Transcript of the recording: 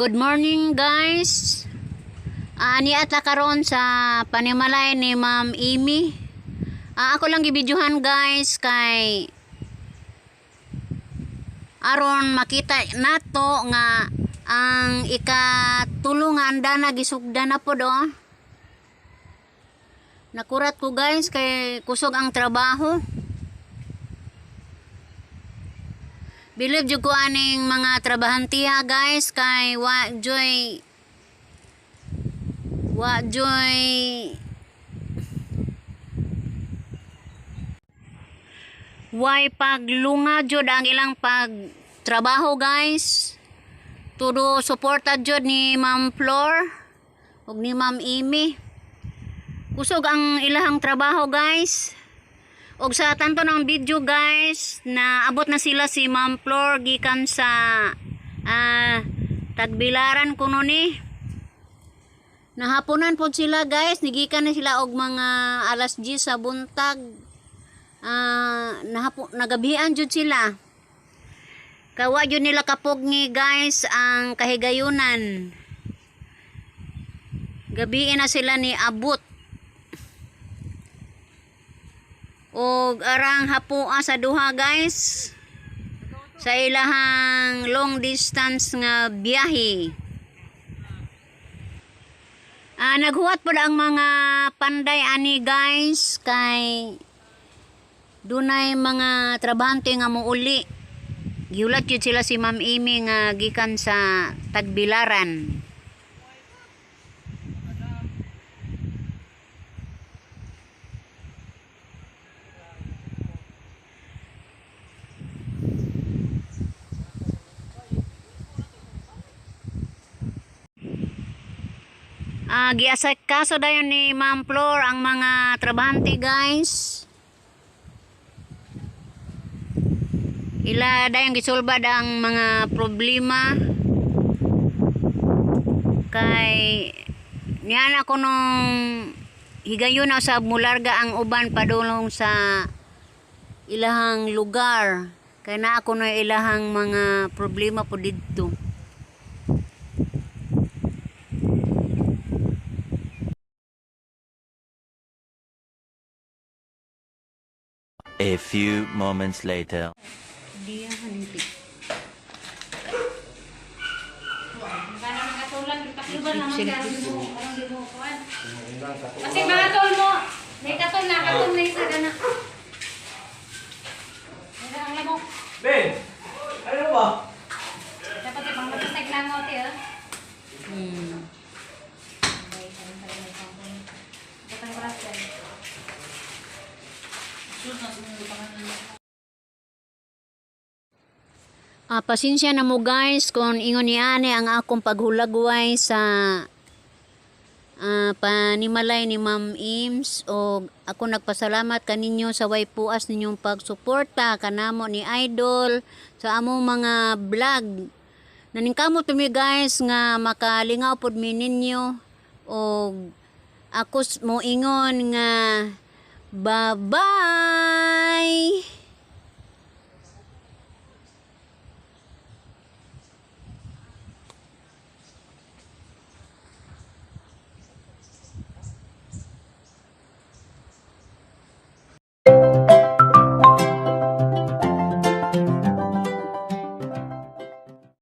Good morning, guys. Ani ata karon sa panimalay ni Ma'am Amy. Ako lang gibidyohan, guys, kay aron makita nato nga ang ikatulo nga andana gisugda na pod, oh. Nakurat ko, guys, kay kusog ang trabaho. Bilib jud ko aning mga trabahantiya, guys, kay wa joy way paglunga jud ang ilang pagtrabaho, guys. Todo suporta jud ni Ma'am Flor ug ni Ma'am Amy. Kusog ang ilahang trabaho, guys. Og sa tanto ng video, guys, na abot na sila si Ma'am Flor gikan sa Tagbilaran kuno ni. Nahaponan pod sila, guys, nigikan na sila og mga alas 10 sa buntag. Nagabihan jud sila. Kawa jud nila kapugni, guys, ang kahigayunan. Gabiin na sila ni abot. Og arang hapoa sa duha, guys, sa ilahang long distance nga biyahe. Naghuwat pod ang mga panday ani, guys, kay dunay mga trabahante nga muuli. Gihulat jud sila si Ma'am Amy nga gikan sa Tagbilaran. Giasikaso dayon ni Ma'am Flor ang mga trabahante, guys. Ila dayon gisulbad ang mga problema kay niyan ako nung higayon na sa mularga ang uban padulong sa ilahang lugar kay naa ako na ilahang mga problema po didto. A few moments later. Diya hanti. Kasi mga tol mo, may katol na, katol na isa na. Wala ang lamok. Ben! Ano ba? Dapat ibang matasag lang mo, te, ah. Dapat ang oras yan. Pasensya na mo, guys, kung ingon ni ani ang akong paghulagway sa panimalay ni Ma'am Ims, o ako nagpasalamat kaninyo sa way puas ninyong pagsuporta kanamo ni Idol sa among mga vlog. Naningkamot mi, guys, nga makalingaw pod mi ninyo, og ako moingon nga bye-bye.